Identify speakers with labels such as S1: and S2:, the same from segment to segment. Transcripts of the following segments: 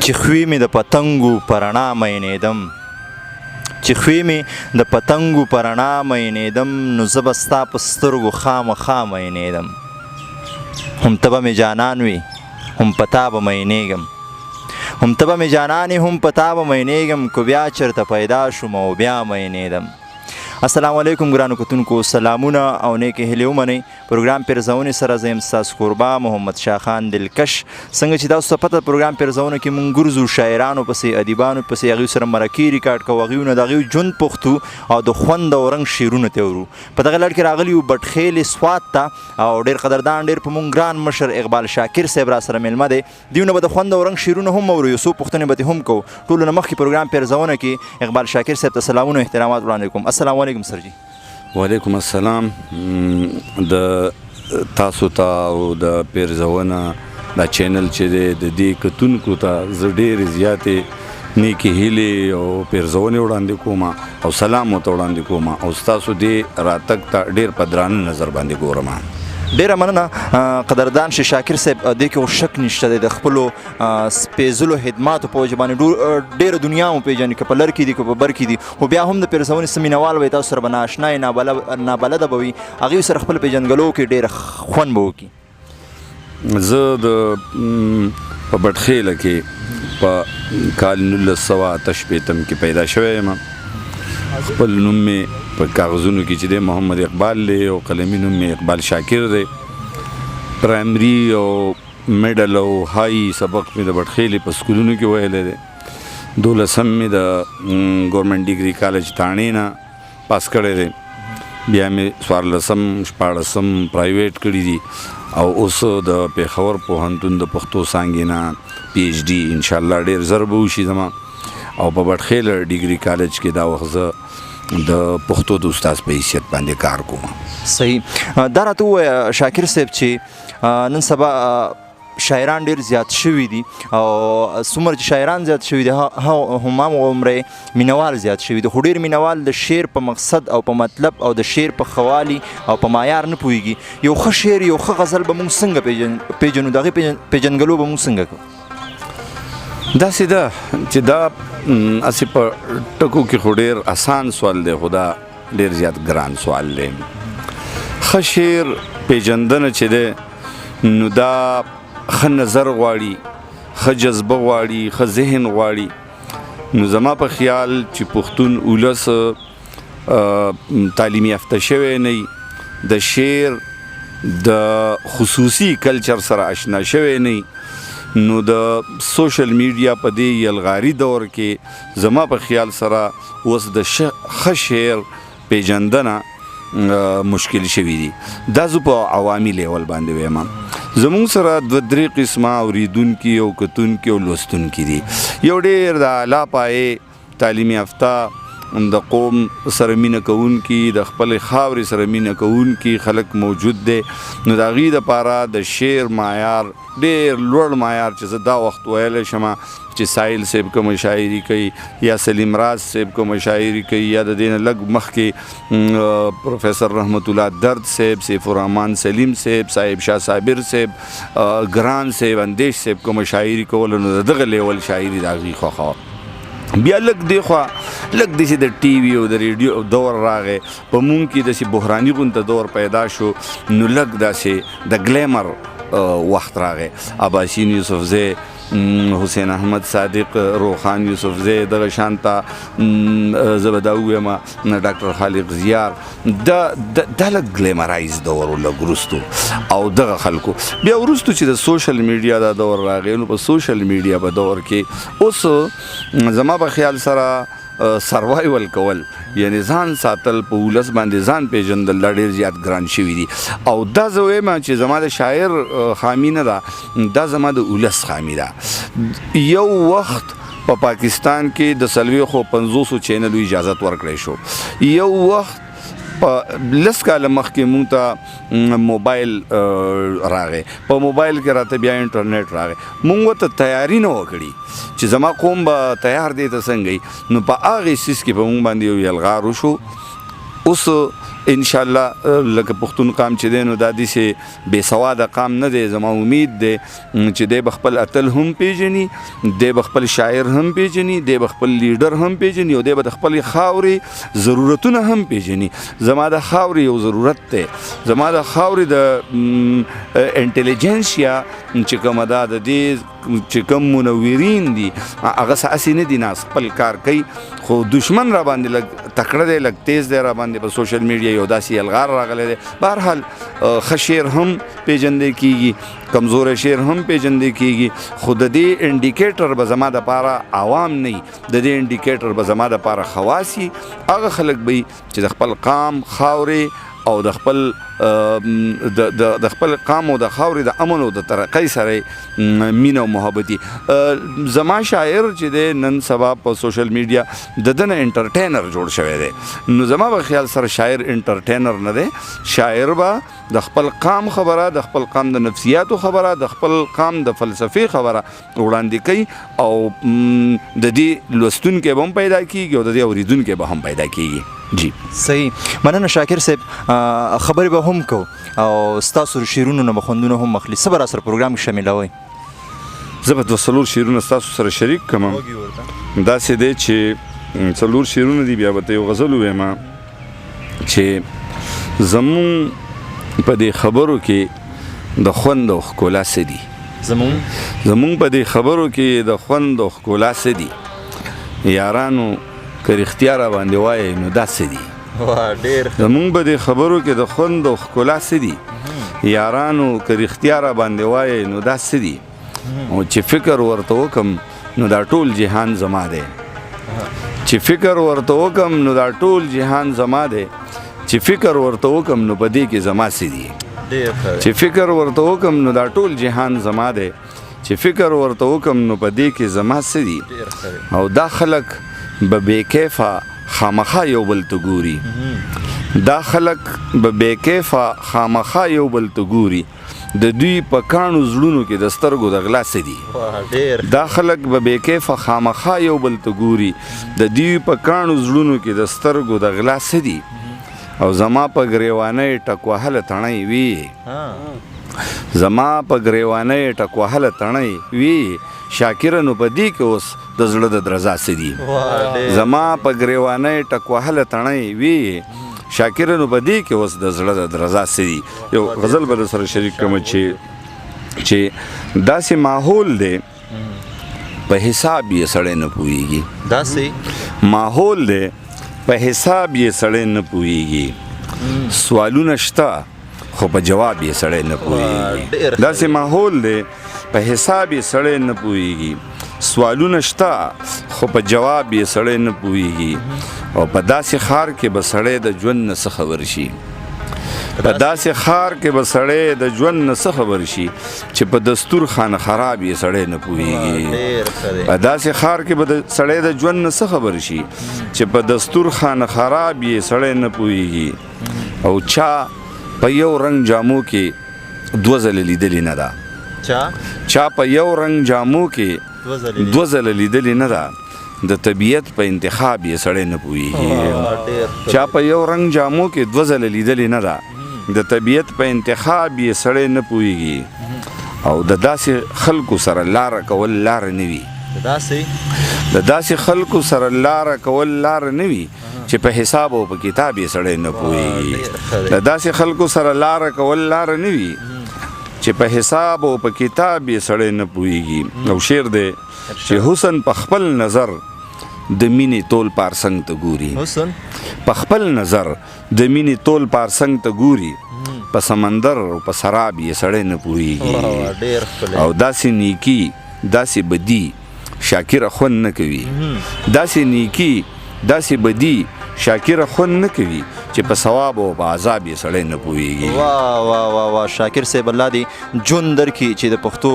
S1: چې خوی مې د پتنګو په رڼا مئینېدم، چې خوی مې د پتنګو په رڼا مئینېدم، نو زه به ستا په سترګو خامخا مئینېدم. هم ته به مې جانان وي، هم په تا به مئینېږم، هم ته به مې جانان یې، هم په تا به مئینېږم، که بیا چېرته پیدا شوم او بیا مئینېدم. السلام علیکم ګرانو کتونکو، سلامونه او نیکې هیلې ومنئ. پروګرام پیرزونې سره زه یم ستاسو کوربه محمد شاه خان دلکش. څنګه چې تاسو ته پته، پروګرام پیرزونه کې مونږ ګرځو شاعرانو پسې، ادیبانو پسې، هغوی سره مرکې ریکارډ کوو، هغوی نه د هغوی ژوند پوښتو او د خوند او رنګ شعرونه ترې اورو. په دغه لړ کې راغلي یو بټخېلې سوات ته او ډېر قدردان، ډېر په مونږ ګران مشر اقبال شاکر صاحب را سره مېلمه دی. دیو نه به د خوند او رنګ شعرونه هم اورو، یو څو پوښتنې به ترې هم کوو. ټولو نه مخکې پروګرام پیرزونه کې اقبال شاکر صاحب ته سلامونه او احترامات وړاندې کوم. السلام علیکم سر جی.
S2: وعلیکم السلام. د تاسو ته او د پیرزونه دا چینل چې دی، د دې کتونکو ته زه ډېرې زیاتې نیکې هیلې او پیرزونې وړاندې کوم او سلام ورته وړاندې کوم او ستاسو دې راتګ ته ډېر په درانه نظر باندې ګورم.
S1: ډیره مننه قدردان شي شاکر صاحب. دې کې شک نشته دی، د خپلو سپېځلو خدماتو په وجه باندې ډېره دنیا مو پېژني، که په لر کې دي که په بر کې دي، خو بیا هم د پیرزونې څه مینهوال وي تاسو سره به نااشنا یې، نابلده به وي، هغوی سره خپل پېژندګلو کې ډېره خوند به وکړي.
S2: زه د په بټخېله کې په کال 1968 کې پیدا شوی یم. خپل نوم مې په کاغذونو کې چې دی محمد اقبال دی او قلمي نوم مې اقبال شاکر دی. پرایمري او میډل او های سبق مې د بټخېلې په سکولونو کې ویلی دی. دولسم مې د ګورنمنټ ډیګري کالج تاڼې نه پاس کړی دی. بیا مې 14، 16 پرایویټ کړي دي او اوس د پېښور پوهنتون د پښتو څانګې نه پی ایچ ډي انشاءالله ډېر زر به وشي زما. او په بټخېله ډیګري کالج کې دا وخت زه د پښتو د استاد په حیثیت باندې کار کوم.
S1: صحیح. دا راته ووایه شاکر صاحب چې نن سبا شاعران ډېر زیات شوي دي او څومره چې شاعران زیات شوي دي هماغه عمره مینوال زیات شوي دي، خو ډېر مینوال د شعر په مقصد او په مطلب او د شعر په ښه والي او په معیار نه پوهېږي. یو ښه شعر، یو ښه غزل به موږ څنګه پېژنو؟ د هغې پېژندګلو به موږ څنګه کوو؟
S2: داسې ده چې دا هسې په ټکو کې خو ډېر اسان سوال دی، خو دا ډېر زیات ګران سوال دی. ښه شعر پېژندنه چې دی نو دا ښه نظر غواړي، ښه جذبه غواړي، ښه ذهن غواړي. نو زما په خیال چې پښتون ولس تعلیم یافته شوی نه، د شعر د خصوصي کلچر سره آشنا شوی نه، نو د سوشل میډیا په دې یلغاري دور کې زما په خیال سره اوس د ښه شعر پېژندنه مشکل شوي دي. دا زه په عوامي لیول باندې وایم. زموږ سره دوه درې قسمه اورېدونکي او کتونکي او لوستونکي دي. یو ډېر د اعلی پایې تعلیم یافته، د قوم سره مینه کوونکي، د خپلې خاورې سره مینه کوونکي خلک موجود دی. نو د هغوی دپاره د شعر معیار ډېر لوړ معیار چې زه دا وخت ویلی شم چې ساحل صاحب کومه شاعري کوي یا سلیم راز صاحب کومه شاعري کوي یا د دې نه لږ مخکې پروفیسر رحمت الله درد صاحب، سیف الرحمن سلیم صاحب، صاحب شاه صابر صاحب، ګران صاحب، اندیش صاحب کومه شاعري کوله، نو د دغه لیول شاعري د هغوی خوښه وه. بیا لږ دې خوا لږ داسې د ټي وي او د ریډیو دور راغی، په مونږ کې داسې بحراني غونته دور پیدا شو، نو لږ داسې د ګلیمر وخت راغی. اباسین یوسفزی، حسین احمد صادق، روخان یوسفزی، دغه شان ته زه به دا ووایم ډاکټر خالق زیار، دا دا لږ ګلیمرایز دور و لږ وروستو. او دغه خلکو بیا وروستو چې د سوشل میډیا دا دور راغی، نو په سوشل میډیا په دور کې اوس زما په خیال سره سروایول کول، یعنی ځان ساتل، په ولس باندې ځان پیژندل، دا ډېر زیات ګران شوي دي. او دا زه وایم چې زما د شاعر خامي نه ده، دا زما د ولس خامي ده. یو وخت په پاکستان کې د 40 50 چینلو اجازت ورکړی شو. یو وخت په 10 کاله مخکې مونږ ته موبایل راغی، په موبایل کې راته بیا انټرنیټ راغی. مونږ ورته تیاری نه وکړي چې زما قوم به تیار دی ته څنګه وي. نو په هغې څیز کې په مونږ باندې یو یلغار وشو. اوس ان شاء الله لکه پښتون قام چې دی نو دا داسې بې سواده قام نه دی. زما امید دی چې دی به خپل اتل هم پیژني، دی به خپل شاعر هم پیژني، دی به خپل لیډر هم پیژني، او دی به د خپلې خاورې ضرورتونه هم پیژني. زما د خاورې یو ضرورت دی، زما د خاورې د انټلیجنسیا چې کومه ده، د دې چې کوم منورین دي هغه څه هسې نه دي ناست، خپل کار کوي، خو دشمن را باندې لږ تکړه دی، لږ تیز دی را باندې. په سوشل میډیا یو داسې یلغار راغلی دی. بهرحال ښه شعر هم پیژندل کیږي، کمزوری شعر هم پیژندل کیږي، خو د دې indicator به زما دپاره عوام نه وي، د دې indicator به زما دپاره خواص وي، هغه خلک به وي چې د خپل قام خاورې او د خپل د خپل قام او د خاورې د امن او د ترقۍ سره مینه او محبت دي. زما شاعر چې دی نن سبا په سوشل میډیا د ده نه entertainer جوړ شوی دی، نو زما په خیال سره شاعر entertainer نه دی. شاعر به د خپل قام خبره، د خپل قام د نفسیاتو خبره، د خپل قام د فلسفې خبره وړاندې کوي، او د دې لوستونکی به هم پیدا کیږي او د دې اورېدونکی به هم پیدا کیږي. جی
S1: صحیح، مننه شاکر صاحب. خبرې به هم کوو او ستاسو شعرونو نه به خوندونه هم اخلي. څه به راسره پروګرام کې شاملوئ؟
S2: زه به دوه څلور شعرونه ستاسو سره شریک کړم. داسې دی چې څلور شعرونه دي، بیا به ته یو غزل ووایم چې زمونږ په دې خبرو کې د خوند او ښکلا څه دي. زمونږ په دې خبرو کې د خوند او ښکلا څه دي، یارانو که رښتیا را باندې وایې نو دا څه دي. زمونږ په دې خبرو کې د خوند او ښکلا څه دي، یارانو که رښتیا را باندې وایې نو دا څه دي. او چې فکر ورته وکم نو دا ټول جهان زما دی، چې فکر ورته وکم نو دا ټول جهان زما دی، چې فکر ورته وکم نو په دې کې زما څه دي. چې فکر ورته وکم نو دا ټول جهان زما دی، چې فکر ورته وکم نو په دې کې زما څه دي. او دا خلک به بې کیفه خامخا یو بل ته ګوري، دا خلک به بې کیفه خامخا یو بل ته ګوري، د دوی په کاڼو زړونو کې د سترګو د غلا څه دي. دا خلک به بې کیفه خامخا یو بل ته ګوري، د دوی په کاڼو زړونو کې د سترګو د غلا څه دي. او زما په ګریوانه یې ټک وهله تڼۍ وي، زما په ګریوانه یې ټک وهله تڼۍ وي، شاکره نو په دې کې اوس د زړه د درزا څه دي. زما په ګریوانه یې ټک وهله تڼۍ وي، شاکره نو په دې کې اوس د زړه د درزا څه دي. یو غزل به در سره شریک کړم چې داسې ماحول دی په حساب یې سړی نه پوهېږي،
S1: داسې
S2: ماحول دی په حساب یې سړی نه پوهېږي، سوالونه شته خو په جواب یې سړی نه پوهېږي. داسې ماحول دی په حساب یې سړی نه پوهېږي، سوالونه شته خو په جواب یې سړی نه پوهېږي. او په داسې ښار کې به سړی د ژوند نه څه خبر شي، په داسې ښار کې به سړی د ژوند نه څه خبر شي چې په دستور خانه خراب یې سړی نه پوهېږي. په داسې ښار کې به سړی د ژوند نه څه خبر شي چې په دستور خانه خراب یې سړی نه پوهېږي. او چا په یو رنګ جامو کې دوه ځله لیدلې نه ده، چا په یو رنګ جامو کې دوه ځله لیدلې نه ده، د طبیعت په انتخاب یې سړی نه پوهېږي. چا په یو رنګ جامو کې دوه ځله لیدلې نه ده، د طبیعت په انتخاب یې سړی نه پوهېږي. او د داسې خلکو سره لاره کول لاره نه وي، د داسې خلکو سره لاره کول لاره نه وي چې په حساب او په کتاب یې سړی نه پوهېږي. د داسې خلکو سره لاره کول لاره نه وي چې په حساب او په کتاب یې سړی نه پوهېږي. او شعر دی چې حسن په خپل نظر د مینې تول پارسنګ ته ګوري،
S1: حسن
S2: په خپل نظر د مینې تول پارسنګ ته ګوري، په سمندر او په سراب یې سړی نه پوهېږي. او داسې نیکي داسې بدي شاکره خوند نه کوي، داسې نیکي داسې بدي شاکره خوند نه کوي چې په ثواب او په عذاب یې سړی نه پوهېږي.
S1: واه واه واه واه شاکر صاحب، الله دې ژوند درکړي چې د پښتو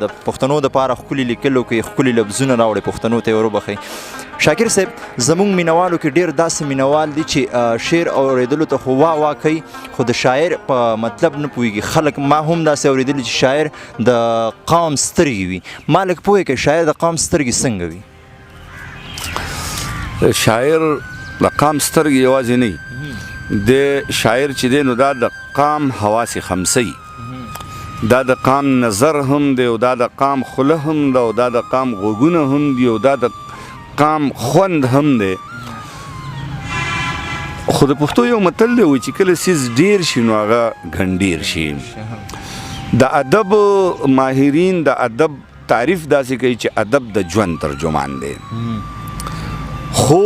S1: د پښتنو دپاره ښکلي لیکلو کې ښکلي لفظونه راوړي، پښتنو ته یې وروبخښي. شاکر صاحب، زمونږ مینوالو کې ډېر داسې مینوال دي چې شعر اورېدلو ته خو وا وا کوي خو د شاعر په مطلب نه پوهېږي. خلک ما هم داسې اورېدلي چې شاعر د قوم سترګې وي. ما لږ پوه کړئ شاعر د قوم سترګې څنګه وي؟
S2: شاعر د قام سترګې یوازې نه وي، د شاعر چې دی نو دا د قام حواس خمسه، دا د قام نظر هم دی، او دا د قام خوله هم ده، او دا د قام غوږونه هم دی، او دا د قام خوند هم دی. خو د پښتو یو متل دی چې کله څیز ډیر شي نو هغه ګنډیر شي. د ادب ماهرین د ادب تعریف داسې کوي چې ادب د ژوند ترجمان دی، خو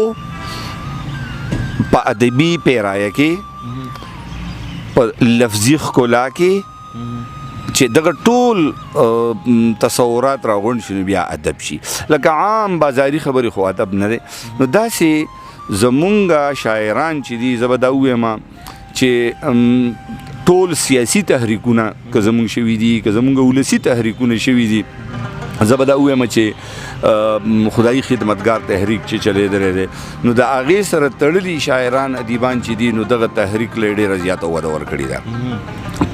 S2: په ادبي پیرایه کې، په لفظي ښکلا کې چې دغه ټول تصورات راغونډ شي نو بیا ادب شي. لکه عام بازاري خبرې خو ادب نه دی. نو داسې زمونږ شاعران چې دي، زه به دا ووایم چې ټول سیاسي تحریکونه که زمونږ شوي دي، که زمونږ ولسي تحریکونه شوي دي، زه به دا ووایم چې خدایي خدمتګار تحریک چې چلېدلی دی نو د هغې سره تړلي شاعران ادیبان چې دي نو دغه تحریک له ډېره زیاته وده ورکړې ده.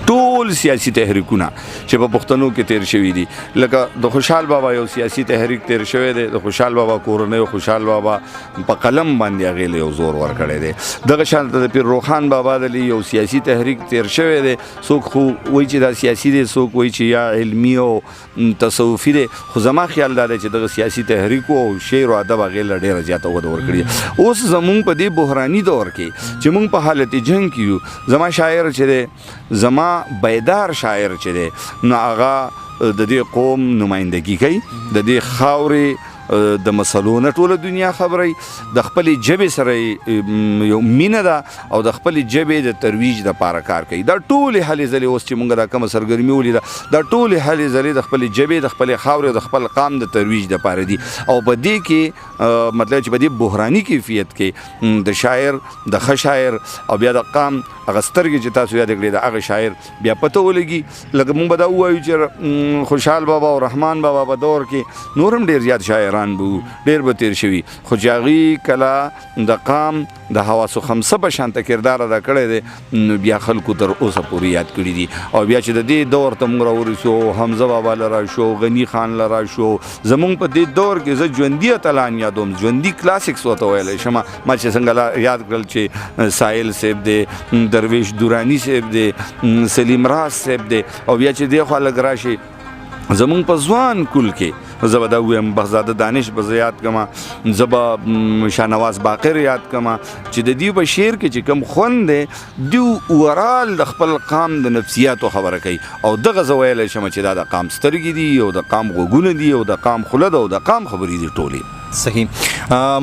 S2: ټول سیاسي تحریکونه چې په پښتنو کې تیر شوي دي، لکه د خوشحال بابا یو سیاسي تحریک تیر شوی دی، د خوشحال بابا کورنۍ او خوشحال بابا په قلم باندې هغې له یو زور ورکړی دی. دغه شان ته د پیر روښان بابا د یو سیاسي تحریک تیر شوی دی. څوک خو وایي چې دا سیاسي دی، څوک وایي چې یا علمي او تصوفي دی، خو زما خیال دا دی چې دغه سیاسي تحریک او شعر او ادب هغې له ډېره زیاته وده ورکړې. اوس زمونږ په دې بحراني دور کې چې مونږ په حالت جنګ کې یو، زما شاعر چې دی، زما بیدار شاعر چې دی نو هغه د دې قوم نمایندګي کوي، د دې خاورې د مسلو نه ټوله دنیا خبروي، د خپلې ژبې سره یو مینه ده او د خپلې ژبې د ترویج دپاره کار کوي. دا ټولې هلې ځلې اوس چې مونږ دا کومه سرګرمي ولیده، دا ټولې هلې ځلې د خپلې ژبې، د خپلې خاورې او د خپل قام د ترویج دپاره دي. او په دې کې مطلب چې په دې بحراني کیفیت کې د شاعر، د ښه شاعر او بیا د قام هغه سترګې چې تاسو یادې کړې، د هغه شاعر بیا پته ولګي. لکه مونږ به دا ووایو چې خوشحال بابا او رحمان بابا په دور کې نور هم ډېر زیات شاعران به وو، ډېر به تېر شوي، خو چې هغوی کله د قام د حواسو خمسه په شان ته کردار ادا کړی دی نو بیا خلکو تر اوسه پورې یاد کړي دي. او بیا چې د دې دور ته مونږ راورسو، حمزه بابا له راشو، غني خان له راشو، زمونږ په دې دور کې زه ژوندي اتلان یادوم، ژوندي کلاسیکس ورته ویلی شم. ما چې څنګه یاد کړل چې ساحل صاحب دی، درویش دوراني صاحب دی، سلیم راز صاحب دی، او بیا چې دې خوا لږ راشي زمونږ په ځوان کول کې زه به دا ووایم بهزاده دانش به زه یاد کړم، زه به شاهنواز باقر یاد کړم چې د دوی په شعر کې چې کوم خوند دی، دوی ورال د خپل قام د نفسیاتو خبره کوي. او دغه زه ویلی شم چې دا د قام سترګې دي او د قام غوږونه دي او د قام خوله ده او د قام خبرې دي ټولې.
S1: صحیح.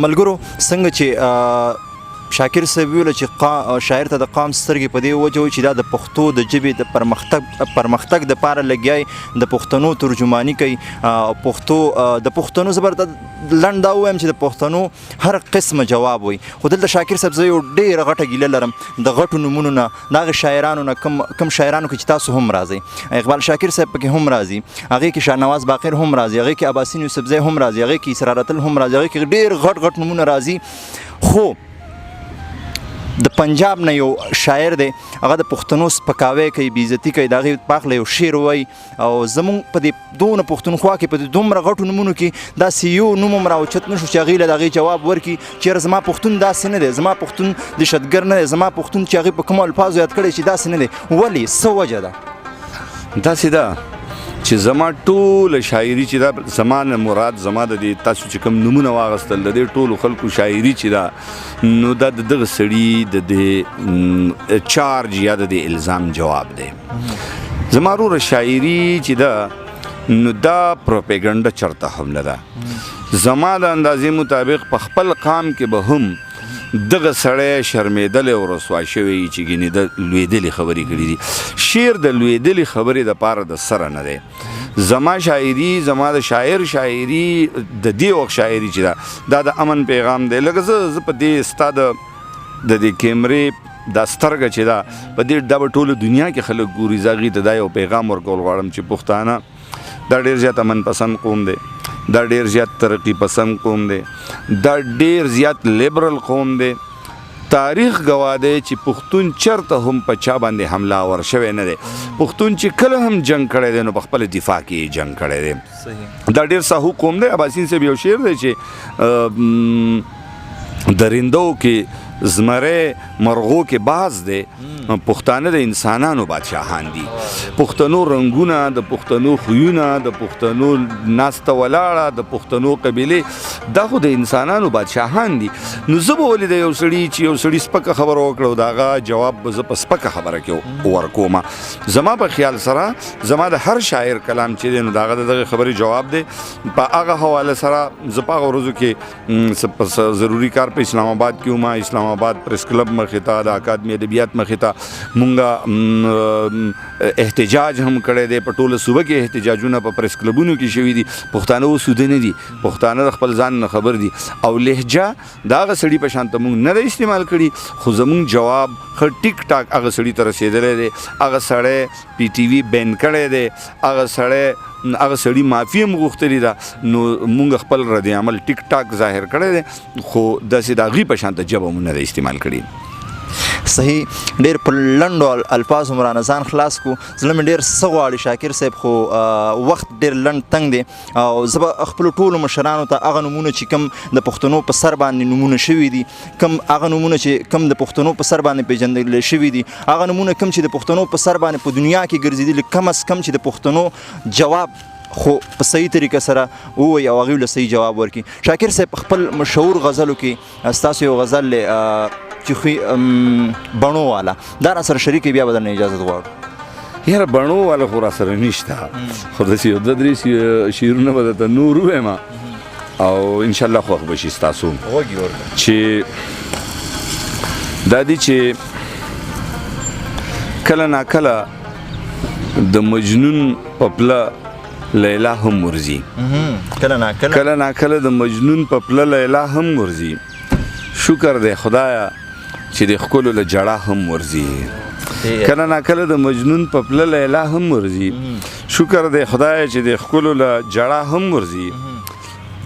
S1: ملګرو، څنګه چې شاکر صاحب ویل چې شاعر ته د قام سترګې په دې وجه وي چې دا د پښتو د ژبې د پرمختګ دپاره لګیای، د پښتنو ترجماني کوي، پښتو د پښتنو زه به درته لنډ دا ووایم چې د پښتنو هر قسمه جواب وایي. خو دلته شاکر صاحب زه یو ډېره غټه ګیله لرم د غټو نومونو نه، د هغه شاعرانو نه، کم شاعرانو کې چې تاسو هم راځئ، اقبال شاکر صاحب پکې هم راځي، هغې کې شاهنواز باقر هم راځي، هغې کې اباسین یوسفزی هم راځي، هغې کې اسرار اتل هم راځي، هغې کې ډېر غټ غټ نومونه راځي. خو د پنجاب نه یو شاعر دی، هغه د پښتنو سپکاوی کوي، بېعزتي کوي، د هغې په هکله یو شعر وایي. او زمونږ په دې دونه پښتونخوا کې په دې دومره غټو نومونو کې داسې یو نوم هم راوچت نه شو چې هغې له د هغې جواب ورکړي چې یاره زما پښتون داسې نه دی، زما پښتون دهشتګر نه دی، زما پښتون چې هغې په کومو الفاظو یاد کړی چې داسې نه دی. ولې؟ څه وجه ده؟
S2: داسې ده چې زما ټوله شاعري چې ده، زما نه مراد زما د دې تاسو چې کوم نومونه واغستل د دې ټولو خلکو شاعري چې ده، نو دا د دغه سړي د دې چارج یا د دې الزام جواب دی. زما وروره شاعري چې ده نو دا پروپیګنډه چرته هم نه ده. زما د اندازې مطابق په خپل قام کې به هم دغه سړی شرمېدلی او رسوا شوی چې ګینې ده لوېدلې خبرې کړې دي. شعر د لوېدلې خبرې دپاره د سره نه دی. زما شاعري، زما د شاعر شاعري، د دې وخت شاعري چې ده، دا د امن پیغام دی. لکه زه په دې ستا د دې کیمرې دا سترګه چې ده په دې دا به ټوله دنیا کې خلک ګوري، زه هغوی ته دا یو پیغام ورکول غواړم چې پښتانه دا ډېر زیات امن پسند قوم دی، دا ډېر زیات ترقي پسند قوم دی، دا ډېر زیات لیبرل قوم دی. تاریخ ګواه دی چې پښتون چرته هم په چا باندې حمله ور شوی نه دی. پښتون چې کله هم جنگ کړی دی نو په خپله دفاع کې یې جنگ کړی دی. دا ډېر ساهو قوم دی. اباسین صاحب یو شعر دی چې درندو کې زمری مرغو کې باز دی، پښتانه د انسانانو بادشاهان دي. پښتنو رنګونه، د پښتنو خویونه، د پښتنو ناسته ولاړه، د پښتنو قبیلې، دا خو د انسانانو بادشاهان دي. نو زه به ولې د یو سړي چې یو سړي سپکه خبره وکړه او د هغه جواب به زه په سپکه خبره کې ورکوم؟ زما په خیال سره زما د هر شاعر کلام چې دی نو د هغه د دغې خبرې جواب دی. په هغه حواله سره زه په هغه ورځو کې ضروري کار په اسلام آباد کې وم، اسلام آباد پریس کلب مخې ته، د اکادمي ادبیات مخې ته مونږه احتجاج هم کړی دی. په ټوله صوبه کې احتجاجونه په پریس کلبونو کې شوي دي. پښتانه اوس ویده نه دي، پښتانه د خپل ځان نه خبر دي او لهجه د هغه سړي په شان ته مونږ نه ده استعمال کړي، خو زمونږ جواب ښه ټیک ټاک هغه سړي ته رسېدلی دی. هغه سړی پي ټي وي بین کړی دی، هغه سړي معافي هم غوښتلې ده. نو مونږ خپل رد عمل ټیک ټاک ظاهر کړی دی، خو داسې د هغوی په شان ته ژبه مونږ نه ده استعمال کړې.
S1: صحیح، ډېر په لنډو الفاظو مو رانه ځان خلاص کو. زړه مې ډېر څه غواړي شاکر صاحب، خو وخت ډېر لنډ تنګ دی او زه به خپلو ټولو مشرانو ته هغه نومونه چې کوم د پښتنو په سر باندې نومونه شوي دي، کوم هغه نومونه چې کوم د پښتنو په سر باندې پېژندل شوي دي، هغه نومونه کوم چې د پښتنو په سر باندې په دنیا کې ګرځېدلي، کم از کم چې د پښتنو جواب خو په صحیح طریقه سره ووایي او هغوی له صحیح جواب ورکړي. شاکر صاحب، خپل مشهور غزلو کې ستاسو یو غزل دی چې خوی بڼو والا، دا را سره شریک، بیا به درنه اجازت غواړو.
S2: یاره بڼو والا خو را سره نشته، خو داسې یو دوه درې شعرونه به درته نور ووایم او انشاءالله خوښ به شي ستاسو.
S1: غوږ یې ورکړه.
S2: چې دا دی چې کله ناکله د مجنون په پله لیلا هم ورځي.
S1: کله ناکله.
S2: کله ناکله د مجنون په پله لیلا هم ورځي، شکر دی خدایا چې د ښکلو له ژړا هم ورځي. کله ناکله د مجنون په پله لیلا هم ورځي، شکر دی خدایا چې د ښکلو له ژړا هم ورځي.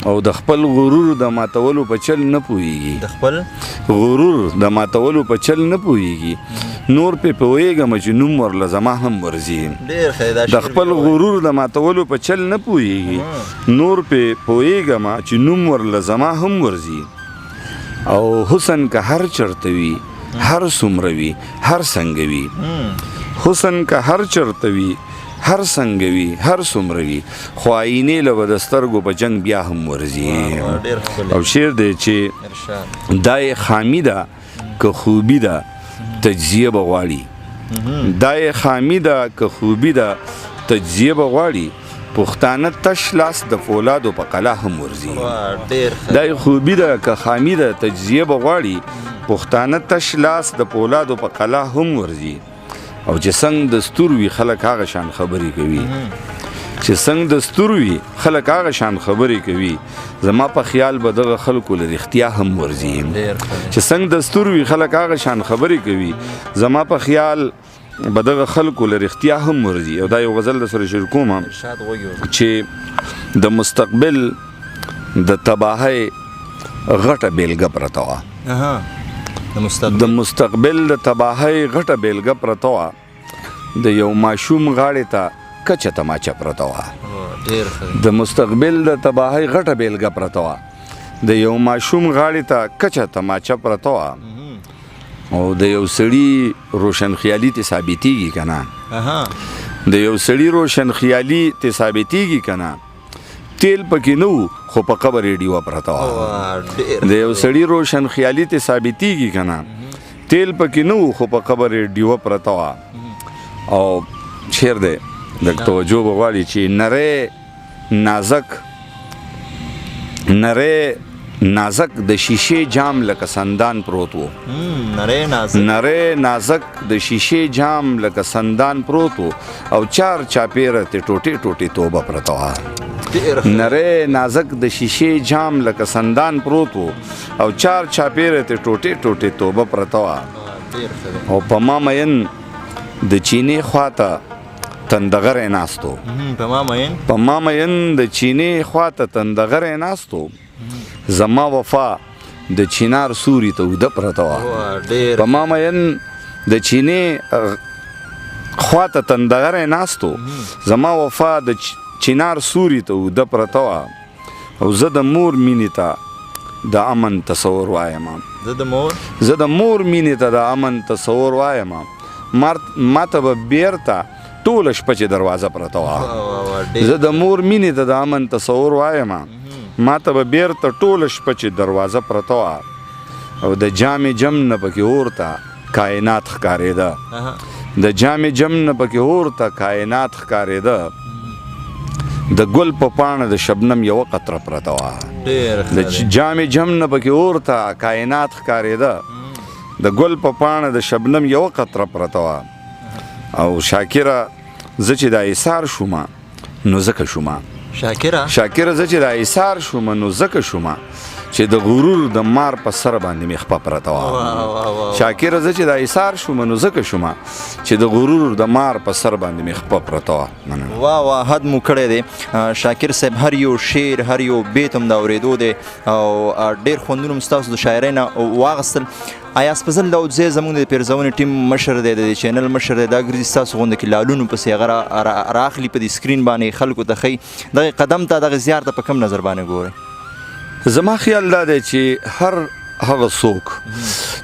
S2: او د خپل غرور د ماتولو په چل نه پوهېږي،
S1: د خپل
S2: غرور د ماتولو په چل نه پوهېږي، نور پې پوهېږم چې نوم ورله زما هم ورځي.
S1: ډېر ښه، دا
S2: د خپل غرور د ماتولو په چل نه پوهېږي، نور پې پوهېږم چې نوم ورله زما هم ورځي. او حسن که هر چرته وي، هر څومره وي، هر څنګه وي، حسن که هر چرته وي، هر څنګه وي، هر څومره وي، خو آینې له به د سترګو په جنګ بیا هم ورځي. او شعر دی چې دا یې خامي ده که خوبي ده تجزیه به غواړي، دا یې خامي ده که خوبي ده تجزیه به غواړي، پښتانه تش لاس د فولادو په قلا هم ورځي. دا یې خوبي ده که خامي ده تجزیه به غواړي، پښتانه تش لاس د فولادو په قلا هم ورځي. او چې څنګه دستور وي خلک هغه شان خبرې کوي، چې څنګه دستور وي خلک هغه شان خبرې کوي، زما په خیال به دغه خلکو له رښتیا هم ورځي. چې څنګه دستور وي خلک هغه شان خبرې کوي، زما په خیال به دغه خلکو له رښتیا هم ورځي. او دا یو غزل در سره شریک کوم چې د مستقبل د تباهۍ غټه بېلګه پرته وه. د مستقبل د تباهۍ غټه بېلګه پرته وه، د یو ماشوم غاړې ته کچه تماچه پرته وه. د مستقبل د تباهۍ غټه بېلګه پرته وه، د یو ماشوم غاړې ته کچه تماچه پرته وه. او د یو سړي روشن خیالي ته ثابتېږي که نه، د یو سړي روشن خیالي ته ثابتېږي که نه، تیل پکې نه وو خو په قبر یې ډیوه پرته وه. د یو سړي روشن خیالي ته ثابتېږي که نه، تیل پکې نه وو خو په قبر یې ډیوه پرته وه. او شعر دی لږ توجه به غواړي چې نری نازک، نری نازک د شیشې جام لکه سندان پروت وو. نری نازک د شیشې جام لکه سندان پروت وو او چار چاپېره ترې ټوټې ټوټې توبه پرته وه. نری نازک د شیشې جام لکه سندان پروت وو او چار چاپېره ترې ټوټې ټوټې توبه پرته وه. او په ما مین د چینې خواته تندغری ناست و. په ما مین د چینې خواته تندغری ناست و، زما وفا د چینار سوري ته اوده پرته وه. په ما مین د چینې خواته تندغری ناست و، زما وفا د چینار سوري ته اوده پرته وه. او زه د مور مینې ته د امن تصور وایم.
S1: زه
S2: د مور مینې ته د امن تصور وایم. ما ته به بیرته ټوله شپه چې دروازه پرته وه. زه د مور مینې ته د امن تصور وایم، ما ته به بیرته ټوله شپه چې دروازه پرته وه، او د جام جم نه پکې اورته کائنات ښکارېده. د جام جم نه پکې اورته کائنات ښکارېده. د ګل په پاڼه د شبنم یوه قطره پرته وه. د جام جم نه پکې اورته کائنات ښکارېده، د ګل په پاڼه د شبنم یوه قطره پرته وه. او شاکره زه چې دا ایثار شوم نو ځکه شوم. شاکره زه چې دا ایثار شوم نو ځکه شوم چې د غرور د مار په سر باندې مې خپه پرته وه. شاکره زه چې دا ایثار شوم نو ځکه شوم چې د غرور د مار په سر باندې مې خپه پرته وه.
S1: واه واه، حد مو کړی دی شاکر صاحب. هر یو شعر، هر یو بیت هم د اورېدو دی، او ډېر خوندونه هم ستاسو د شاعرۍ نه واغستل. ایاز فضل داودزی زموږ د پیرزونې ټیم مشر دی، د چینل مشر دی، دا ګرځي ستاسو غونډه کې لالونو پسې هغه رااخلي په دې سکرین باندې خلکو ته ښیي. دغه قدم ته، دغه زیار ته په کوم نظر باندې ګورئ؟
S2: زما خیال دا دی چې هر هغه څوک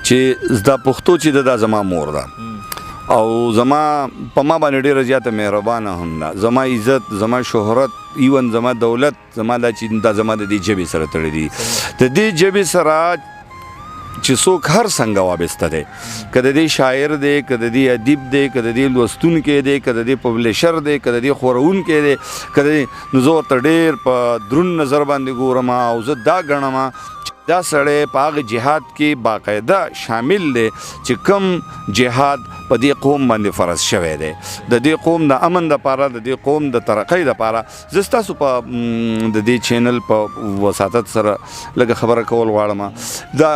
S2: چې دا پښتو چې ده، دا زما مور ده، او زما په ما باندې ډېره زیاته مهربانه هم ده. زما عزت، زما شهرت، ایون زما دولت، زما دا چې دا زما د دې ژبې سره تړلی دي. د دې ژبې سره چې څوک هر څنګه وابسته دی، که د دې شاعر دی، که د دې ادیب دی، که د دې لوستونکی دی، که د دې پبلشر دی، که د دې خورونکی دی، که د دې، نو زه ورته ډېر په درون نظر باندې ګورم، او زه دا ګڼم چې دا سړی په هغه جهاد کې باقاعده شامل دی چې کم جهاد په دې قوم باندې فرض شوی دی، د دې قوم د امن دپاره، د دې قوم د ترقۍ دپاره. زه ستاسو په د دې چینل په وساطت سره لږه خبره کول غواړم. دا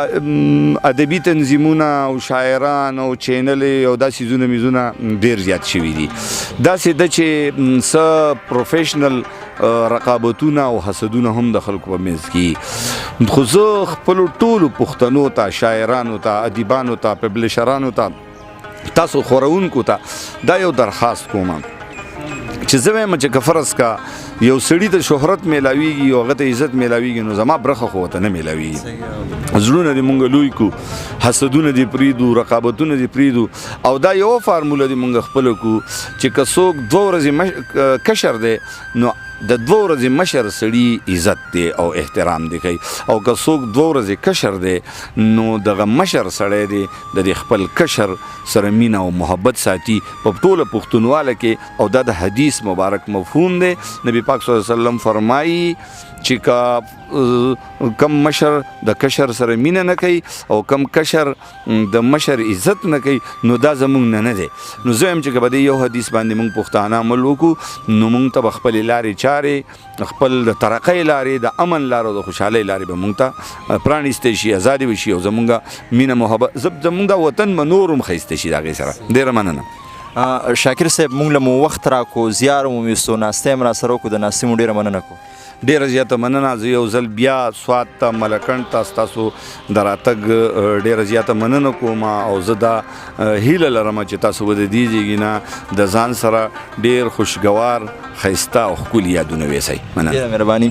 S2: ادبي تنظیمونه او شاعران او چینلې او دا څیزونه میزونه ډېر زیات شوي دي. داسې ده چې څه پروفیشنل رقابتونه او حسدونه هم د خلکو په منځ کې. خو زه خپلو ټولو پښتنو ته، شاعرانو ته، ادیبانو ته، پبلشرانو ته، تاسو خورونکو ته دا یو درخواست کوم چې زه وایم چې که فرض کا یو سړي ته شهرت میلاویږي او هغه ته عزت میلاویږي، نو زما برخه خو ورته نه میلاویږي. زړونه دې مونږ لوی کو، حسدونه دې پرېږدو، رقابتونه دې پرېږدو، او دا یوه فارموله دې مونږ خپله کو چې که څوک دوه ورځې کشر دی نو د دوه ورځې مشر سړي عزت دی او احترام دی کوي، او که څوک دوه ورځې کشر دی نو دغه مشر سړی دی د دې خپل کشر سره مینه او محبت ساتي په ټوله پښتونواله کې. او دا د حدیث مبارک مفهوم دی. نبی پاک صلی الله علیه وسلم فرمایي چې که کم مشر د کشر سره مینه نه کوي او کم کشر د مشر عزت نه کوي نو دا زمونږ نه نه دی. نو زه وایم چې که په دې یو حدیث باندې مونږ پښتانه عمل وکړو نو مونږ ته به خپلې لارې چارې، خپل د ترقۍ لارې، د امن لارې او د خوشحالۍ لارې به مونږ ته پرانیستی شي، ازادې به شي، او زمونږ مینه محبت، زمونږ دا وطن به نور هم ښایسته شي د هغې سره. ډېره مننه.
S1: شاکر صاحب، مونږ له مو وخت راکړو، زیار مو ویستو، ناستې هم راسره وکړو، د ناستې مو ډېره مننه کوو.
S2: ډېره زیاته مننه. زه یو ځل بیا سوات ته، ملکنډ ته ستاسو د راتګ ډېره زیاته مننه کوم، او زه دا هیله لرم چې تاسو به د دې ځای نه د ځان سره ډېر خوشګوار، ښایسته او ښکلي یادونه ویسئ. مننه.
S1: ډېره مهرباني.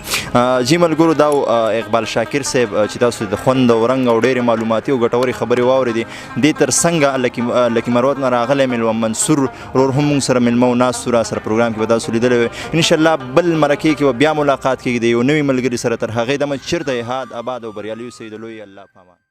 S1: جی ملګرو، دا اقبال شاکر صاحب چې تاسو د خوند او رنګ او ډېرې معلوماتي او ګټورې خبرې واورېدې، دې تر څنګه لکي مروت نه راغلی میلمه منصور ورور هم موږ سره میلمه و ناست و، را سره پروګرام کې به تاسو لیدلی وي. انشاءالله بل مرکې کې به بیا ملاقات کېږي د یو نوي ملګري سره. تر هغې دمه چېرته یې ښاد، اباد او بریالي اوسئ. د لوی الله په امان.